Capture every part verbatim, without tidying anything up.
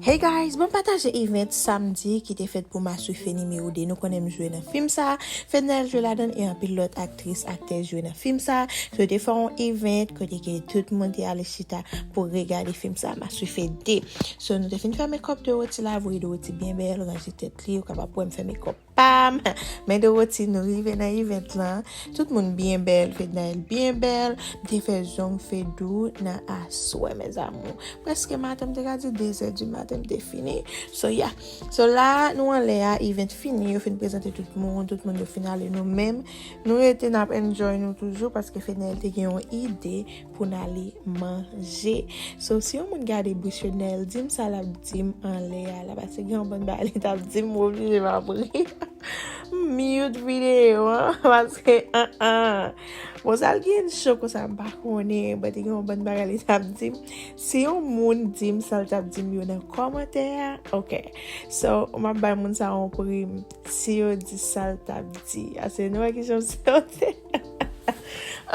Hey guys, bon pataje event samdi ki te fèt pou Maswife nimewo de. Nou konnen m jwe nan fim sa, Fednaelle jwe ladan l e anpil lòt aktris, aktè jwe nan fim sa. So te fè yon event kote ke tout moun te ale chita pou regade fim sa, Maswife de. So nou te fin fè makeup Dorothy la, voye Dorothy byen bèl, ranje tèt li, ou kapab wè m fè makeup pa m. Men Dorothy, nou rive nan event lan. Tout moun byen bèl, Fednaelle byen bèl. M te fè zong Fedou nan aswè, mes amours. Prèske maten, m te ka di de zè di maten, m te fini. So, yeah. So, la, nou anlè a, event fini, yo fin prezante tout moun, tout moun yo fin ale, nou menm. Nou rete, n ap enjoy nou toujou, paske Fednaelle te gen yon ide pou n ale manje. So, si yon moun gade bouch Fednaelle, di m sa l ap di m anlè a la, paske gen yon bann bagay li t ap di m, m oblije m ap ri. M mute videyo an, paske, an, an. Bon, sa l gen cho konsa, m pa konnen, but gen yon bann bagay li t ap di m. Si yon moun di m sa l t ap di m yo nan kòmantè a, ok. So, m ap bay moun sa yon prim. Si yo di sa l t ap di. Ase nou wè ki jan m sote.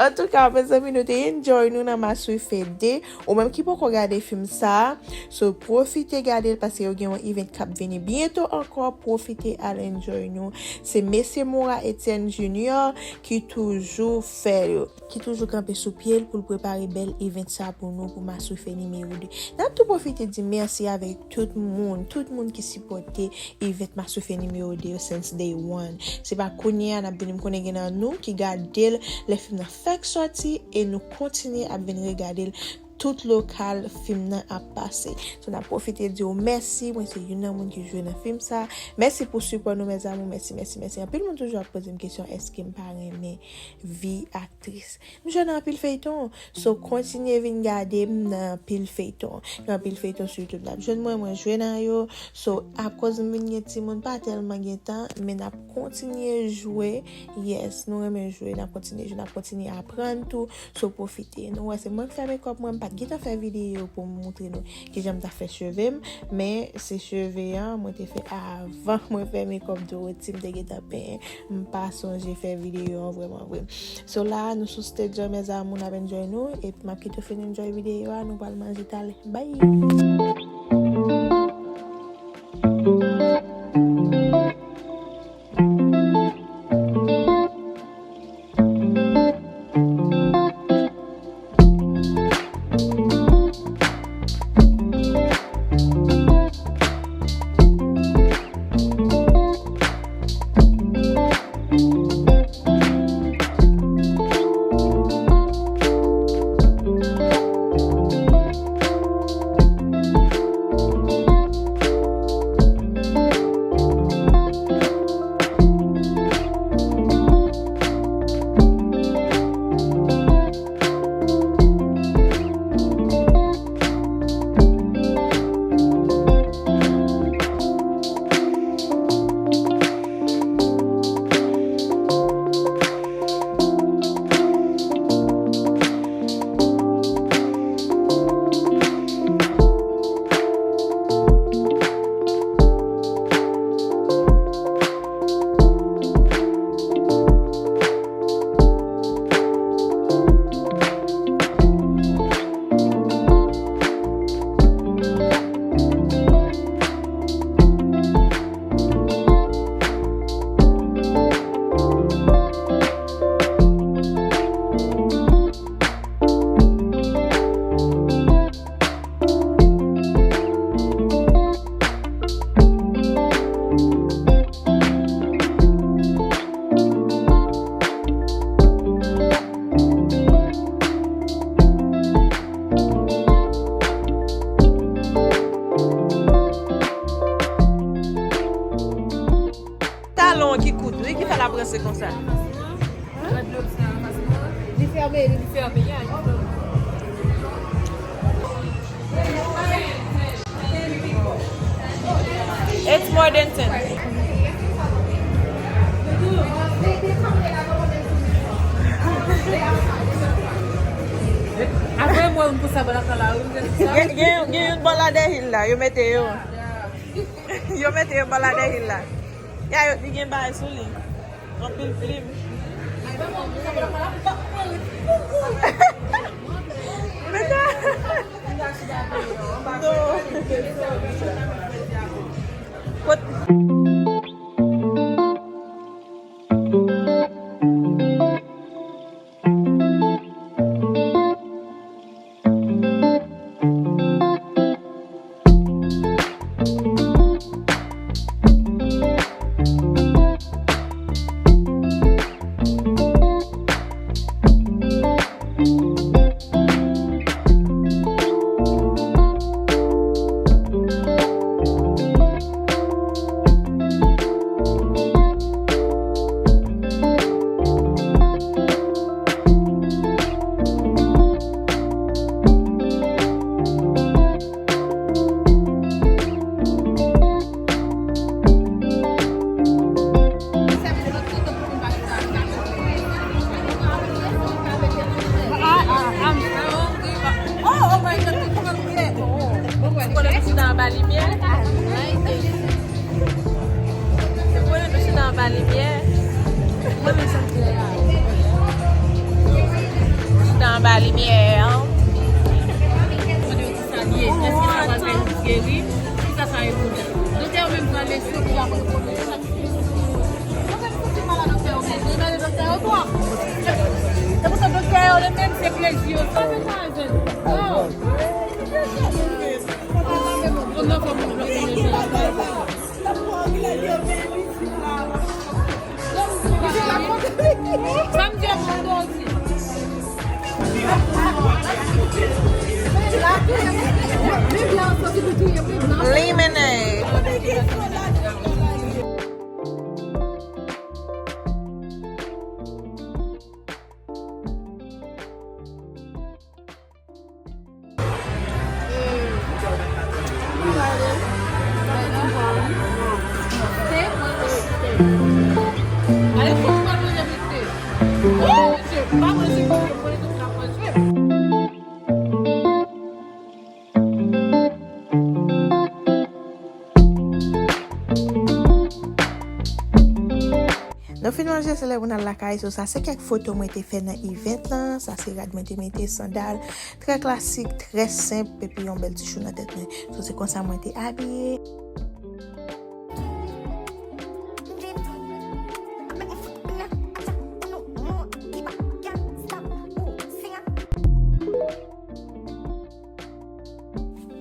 Antouka, mezanmi, nou te enjoy nou nan Maswife de. Ou menm ki poko gade fim sa, so pwofite gade l paske yo gen yon event k ap vini byento ankò. Pwofite al enjoy nou. Se mesye Moura Etienne Junior ki toujou fè yo, ki toujou kanpe sou pye l pou l prepare bèl event sa pou nou, pou Maswife nimewo de. N ap tou pwofite di mèsi avèk tout moun, tout moun ki sipòte event Maswife nimewo de yo since day one. Se pa kounye a n ap vini, m konnen gen nan nou ki gade l lè fim nan fèk sòti e nou kontinye ap vin regade l tout lokal fim nan ap pase. So, n ap pwofite di w mèsi. Mwen se youn nan moun ki jwe nan fim sa. Mèsi pou sipò nou, mes amours. Mèsi, mèsi, mèsi. Anpil moun toujou ap poze m kesyon, èske m pa renmen vi aktris? M jwe nan anpil feyton. So, kontinye vin gade m nan anpil feyton. Gen anpil feyton sou YouTube. N ap jwenn mwen, mwen jwe nan yo. So, akoz m vin gen timoun, pa tèlman gen tan, men n ap kontinye jwe. Yes, nou renmen jwe, n ap kontinye jwe, n ap kontinye aprann tou. So, pwofite. Nou wè, se mwen k fè makeup mwen, m pa t gentan fè videyo pou m moutre nou kijan m ta fè cheve m, men se cheve an mwen te fè avan mwen fè makeup Dorothy, m te gentan penyen, m pa sonje fè videyo an vrèman vre. So la, nou sou stage an, mes amours, n ap enjoy nou, epi m ap kite w fin enjoy videyo a, nou pral manje talè. Bye! Talon ki kout, wi, ki fè l ap ranse konsa. Li fèmen, li fèmen, ya, li fèmen. It's more than ten. Apre mwen, m pou sa bò lakay la, wi, m te di sa. Gen, gen, gen youn bò Ladèhil la, yo mete yo. Yo mete yo bò Ladèhil la. Ya, yo, li gen bagay sou li. Anpil plim. Mete. Non. Kot- Konnen nou chita anba limyè. Se konnen nou chita anba limyè. Chita anba limyè an. Èske sa pral fè l geri? Kisa sa ye pou li? Doktè yo menm pral lese pou y ap repoze. Mwen menm soti mal a doktè yo menm. Mwen mele doktè yo twòp. Se pou sa doktè yo li menm se plezi yo. Sa fè sa jèn. Oh. Mwen nan fòm mwen blòk mwen jwe la. Lemonade. Nou fin manje, se lè pou n al lakay. So, sa se kèk foto mwen te fè nan event lan. Sa se rad mwen te mete, sandal. Trè klasik, trè senp, epi yon bèl ti chou nan tèt mwen. So, se konsa mwen te abiye.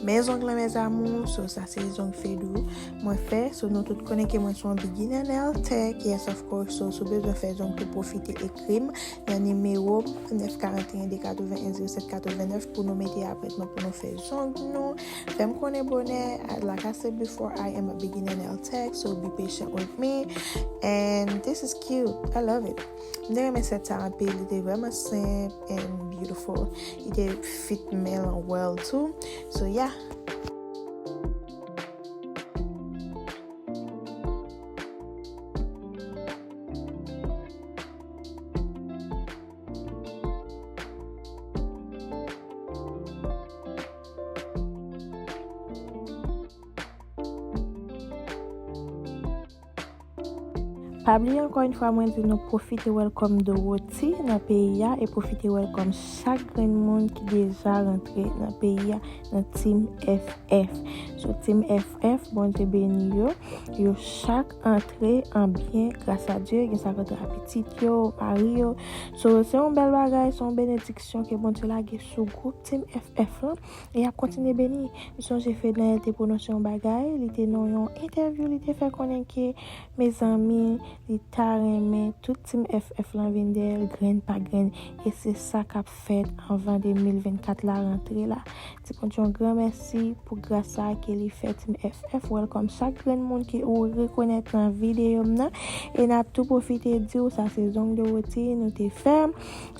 Men zong lan, mes amours, so sa se zong fedou mwen fè. So nou tout konnen ke mwen se yon beginner nail tech, yes of course. So si w bezwen fè zong, tou pwofite ekri m nan nimewo nèf karanteyen de katreven en zewo sèt katreven nèf pou nou mete apwentman pou nou fè zong nou. Fè m konnen bonè. Like I said before, I am a beginner nail tech, so be patient with me. And this is cute. I love it. M te renmen sèt sa anpil, li te vrèman senp and beautiful. Li te fit men lan well tou. So yeah. Pa bliye ankò yon fwa mwen di nou pwofite welcome Dorothy nan peyi a e pwofite welcome chak grenn moun ki deja rantre nan peyi a nan Team F F. So Team F F, Bondye beni yo. Yo chak antre an byen, gras a Dye, gen sa k antre a pitit yo, mari yo. So se yon bèl bagay, se yon benediksyon ke Bondye lage sou gwoup Team F F lan. E y ap kontinye beni. M sonje Fednaelle te pwononse yon bagay, li te nan yon entèvyou, li te fè konnen ke, mezanmi, li ta renmen tout Team F F lan vin dèyè l, grenn pa grenn. E se sa k ap fèt anvan de mil vennkat la rantre la. Di Bondye yon gran mèsi pou gras sa a ke li fè Team F F. Welcome chak grenn moun ke ou rekonèt nan videyo m nan. E n ap tou pwofite di w sa se zong Dorothy nou te fè.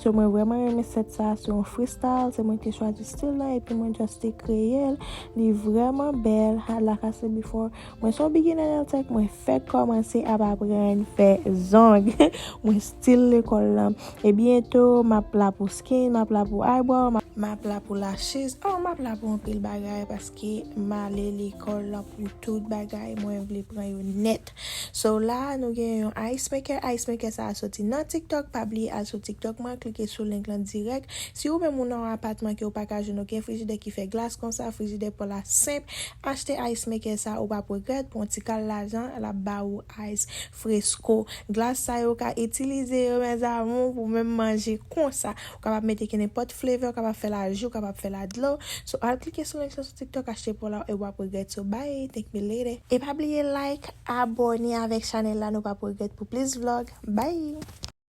So mwen vrèman renmen sèt sa a, se yon freestyle, se mwen ki te chwazi stil la epi mwen just te kreye l. Li vrèman bèl, like I said before, mwen se yon beginner nail tech, mwen fèk kòmanse ap aprann fè zong. Mwen still lekòl lan. E byento m ap la pou skin, m ap la pou eyebrow, m ap M ap la pou la chèz. Oh, m ap la pou anpil bagay paske m ale lekòl pou tout bagay. Mwen vle pran yo nèt. So la, nou gen yon ice maker. Ice maker sa a soti nan TikTok. Pa bliye al sou TikTok mwen, klike sou link lan dirèk. Si ou menm ou nan yon apatman ke ou pa ka jwenn okenn frijidè ki fè glas konsa, frijidè pa w la senp, achte ice maker sa, ou p ap regrèt, pou yon ti kal lajan, l ap ba ou ice fresco. Glas sa yo ka itilize yo, mes amours, pou menm manje konsa. Ou kapab mete kenenpòt flavor, ou kapab fè l a ji, ou kapab fè l a dlo. So, al klike sou link sa sou TikTok, achte pou w la, e w ap regrèt. So, bye, thank me later. E pa bliye like, abòne avèk chanèl la, nou p ap regrèt pou plis vlog. Bye!